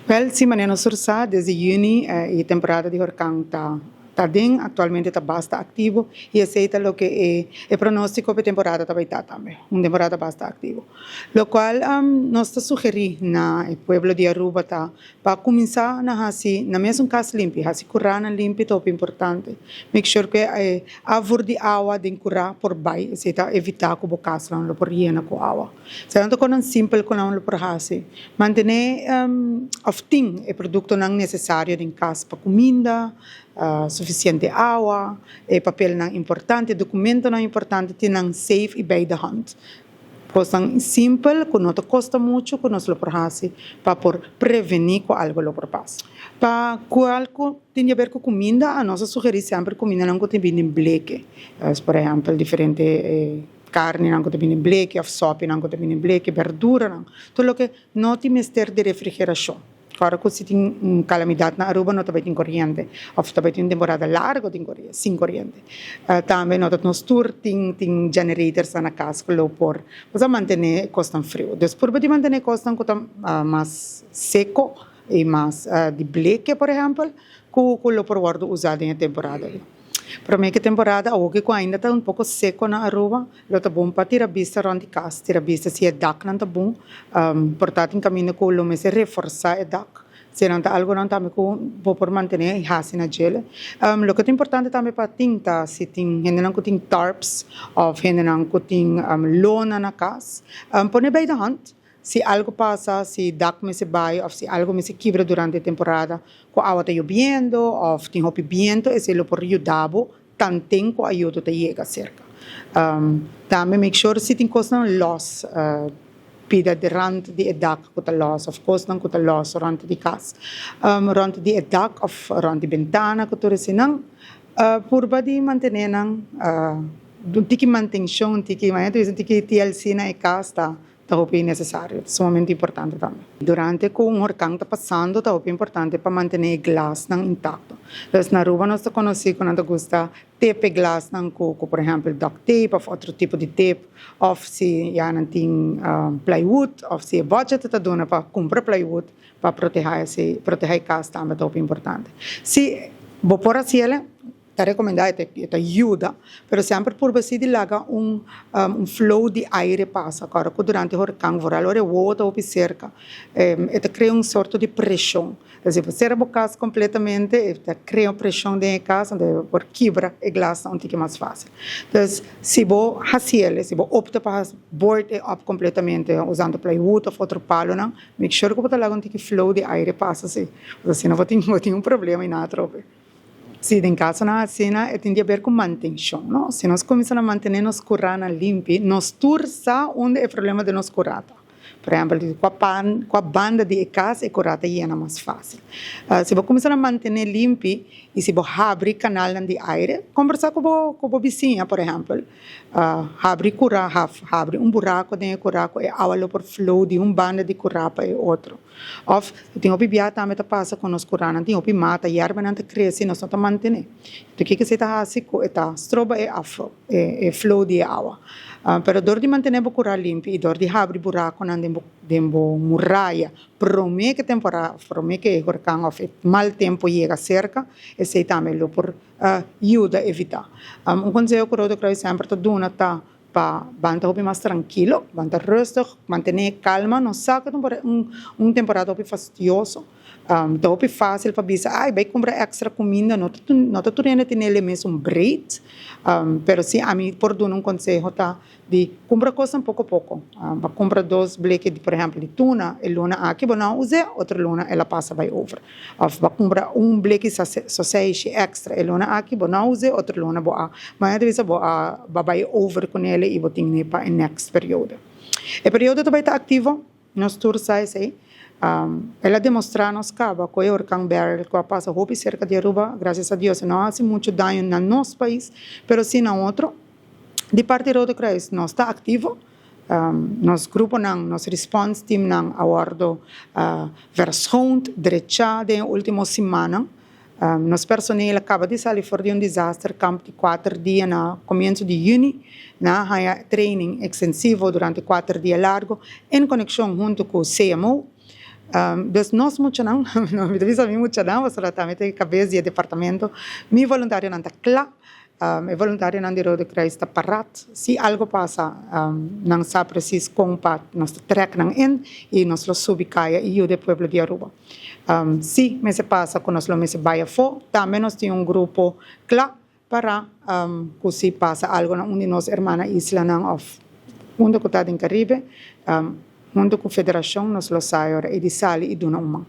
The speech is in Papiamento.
Wel, si manera nos tur sa, desde juni e temporada di horcan ta ta den, actualmente ta basta activo y esey ta loke e e pronostico pa e temporada ta bay ta tambe, un temporada basta activo. Locual nos ta sugeri na e pueblo di Aruba ta pa cuminsa na haci na mesun cas limpi, haci curanan limpi ta hopi importante, make sure cu e afvoer di awa den cura por bay, esey ta evita cu bo casnan lo por yena cu awa. Esei ta konan simpel ku nan lo por hasi. Mantené òf tin e produktonan nesesario den kas pa kuminda, sufisiente awa, e papelnan importante, dokumentonan importante tin nan safe i bij de hand. Kosnan simpel ku no ta kosta muchu ku nos lo por hasi pa por prevení ku algu lo por pasa. Pa kual ku tin di aber ku kuminda, nos a sugerí semper kumindanan ku tin bini den bleke. Por ehèmpel diferente. Karninan ku ta bini bleki òf sòpinan ku ta bini bleki, bèrduranan, tur loke no tin mester di refrigerashon. Ora ku si tin un kalamidat na Aruba no ta bai tin koriente òf ta bai tin un temporada largu tin sin koriente. Tambe no ta nos tur tin tin generators na kas ku lo por por mantené kosnan friu. Dus purba di mantené kosnan ku ta mas seko i mas di bleke por ehèmpel ku ku lo por wòrdu usá den e temporada ei. Prome ki temporada awoki ku ainda ta un poko seko na Aruba, lo ta bon pa tira bista rònt di kas, tira bista si e daknan ta bon. Por ta tin kaminda ku lo mester reforsá e dak, si nan ta algunan tambe ku bo por mantené i hasi na djele. Loke ta importante tambe pa tin ta si tin hendenan ku tin tarps òf hendenan ku tin lona na kas, pone bij de hand. Si algu pasa, si dak mester bai òf si algu mester kibra durante e temporada ku awa ta yobiendo òf tin hopi biento, esei lo por yuda bo tanten ku ayudo ta yega serka. Tambe make sure si tin kosnan lòs, pida di rant di e dak ku ta lòs òf kosnan ku ta lòs rònt di kas, rònt di e dak òf rònt di bentana ku tur eseinan, purba di mantené nan un tiki mantenshon, un tiki, manera ta bisa un tiki TLC na e kas ta. Ta hopi nesesario, ta sumamente importante tambe. Durante ku un horkan ta pasando ta hopi importante pa mantené e glasnan intakto. Pues na Aruba nos ta konosí ku nan ta gusta tep e glasnan ku ku por ehèmpel duct tape òf otro tipo di tep òf si ya nan tin plywood òf si e budget ta duna pa kumpra plywood pa protehá esei protehá e kas tambe ta hopi importante. Si bo por hasiel. Ta recomenda e ta e ta yuda, pero semper purba si di laga un un flow di aire pasa, ora cu durante huracán vooral ora e wowo ta hopi cerca e ta crea un sorto di presion, entonces si bo cera bo cas completamente e ta crea un presion den e cas anto e por kibra e glasnan un tiki mas facil. Entonces si bo haciel, si bo opta pa board e op completamente usando plywood of otro palonan, make sure cu bo ta laga un tiki flow di aire pasa si, pasobra asina bo tin bo tin un problema y nada atrobe. Sí, den kasonan asina e tin di haber ku mantenshon, no? Si nos kuminsá na mantené nos kuranan limpi, nos tur sa unda e problema den nos kura ta. Por ehèmpel, di kua pan, kua banda di e kas e kura ta yena mas fásil. Si bo kuminsá na mantené limpi i si bo habri kanalnan di aire, kombersá ku bo ku bo bisiña, por ehèmpel, habri kura, habri un buraku den e kura ku e awa lo por flow di un banda di kura pa e otro. Of, tin hopi bia tambe ta pasa ku nos kuranan tin hopi mata, yerbanan ta krese i nos no ta mantené. Enton kiko esei ta hasi? Ku e ta stroba e aflo, e flow di e awa. Pero dor di mantené bo kura limpi i dor di habri burakunan den bo den bo muraya promé ku e temporada, promé ku e hurkan òf e mal tempu yega serka, esei tambe lo por yuda evitá. Un konseho ku Rode Kruis semper ta duna ta Pa ban ta hopi mas trankilo, ban ta rustig, mantené e kalma. Nos sa ku ta un un temporada hopi fastioso. Ta hopi fásil pa bisa, ay bai kumpra èkstra kuminda. No ta no ta tur hende tene el e mesun breed. Pero si ami por duna un konseho ta di kumpra kosnan poko poko. Pa kumpra dos bleki di por ehèmpel di tuna e luna aki bo no a us'é, otro luna el a pasa bai over. Of bo a kumpra un bleki soseishi extra e luna aki, bo no a us'é, otro luna bo a mañana ta bisa bo a bai over ku nele i bo tin ne pa e next periodo. E periodo ta bai ta aktivo, nos tur sa esei. El a demostrá nos kaba ku e orkan Beryl ku a pasa hopi serka di Aruba, grasias a Dios e no a hasi muchu daño na nos pais, pero si na otro. Di parti Rode Kruis nos ta aktivo. Nos gruponan, nos response teamnan a wordo verschoond, drechá den e ultimo simannan. Nos personeel a kaba di sali for di un disaster kamp di kuater dia na komienso di yüni. Nan a haña training ekstensivo durante kuater dia largo en konekshon huntu ku CMO. Dus nos muchanan, mi ta bisa mi muchanan pasobra tambe ta e kabes di e departamento, mi voluntarionan ta kla, e voluntarionan di Rode Kruis ta parat, si algo pasa nan sa presis kon pa nos ta trèk nan in i nos lo subi kaya i yuda e pueblo di Aruba. Si mester pasa ku nos lo mester bai afó, tambe nos tin un grupo kla para ku si pasa algo na un di nos hermana islanan òf unda ku ta den Karibe, huntu ku federashon nos lo sa e ora ei di sali i duna un man.